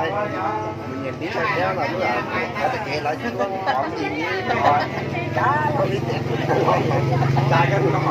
Nws nyiam tib sab thiab los lub, hais tias kev lawv tsis tuaj pom nws, cas tau li tias kuv tau los, cas koj no.